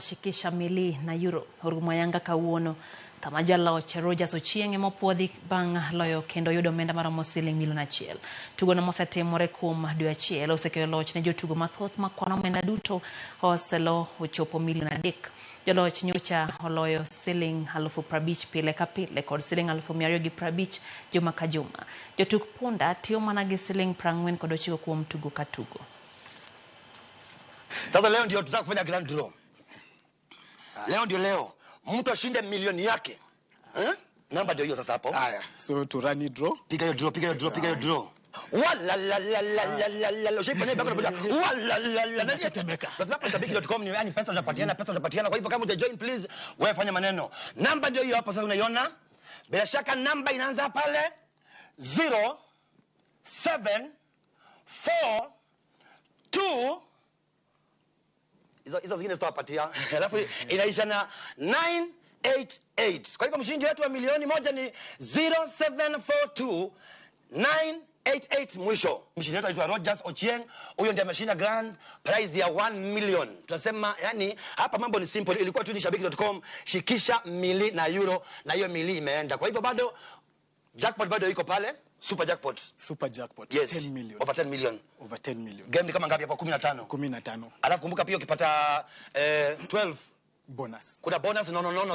Shikisha mili na euro orumo ayanga kawuono kama jaloch Rogers Ochieng ema opuodhi bang' loyo kendo yudo omenda maromo siling milion 1. Tugono mosetimore kuom dwe achiel osekelo loch ne jotugo mathoth ma kwan omenda duto oselo ochopo milion 3. Joloch nyocha oloyo siling 50,000 pile ka pile kod siling 250,000 juma ka juma. Jotuk punda tiyo mana gi siling 49 kuom tugo ka tugo. Sasa leo ndio tutaka kufanya grand draw. Leo ndio leo mtu ashinde milioni yake, eh? Namba ndio hiyo sasa hapo. Haya, so to run it draw. Piga hiyo draw, piga hiyo draw, piga hiyo draw. Wala la la la la la la la. Ushaifanya hivi hapo? Wala la la. Natetemeka. Lazima hapo shabiki.com ni yani pesa unapatiana, pesa unapatiana. Kwa hivyo kama hujajoin, please wewe fanya maneno. Namba ndio hiyo hapo sasa unaiona. Bila shaka namba inaanza pale 0 7 4 2, hizo zingine zitawapatia, alafu inaisha na 988. Kwa hivyo mshindi wetu wa milioni 1 ni 0742 988 mwisho. Mshindi wetu anaitwa Rogers Ochieng, huyo ndiye ameshinda grand prize ya 1 million. Tunasema yani hapa mambo ni simple, ilikuwa tu ni shabiki.com shikisha mili na euro, na hiyo mili imeenda. Kwa hivyo bado jackpot bado iko pale, super jackpot. Super jackpot. Yes. 10 million. Over 10 million. Over 10 million. Game ni kama ngapi hapo? 15. 15. Alafu kumbuka pia ukipata 12 bonus. Kuna bonus no no no no.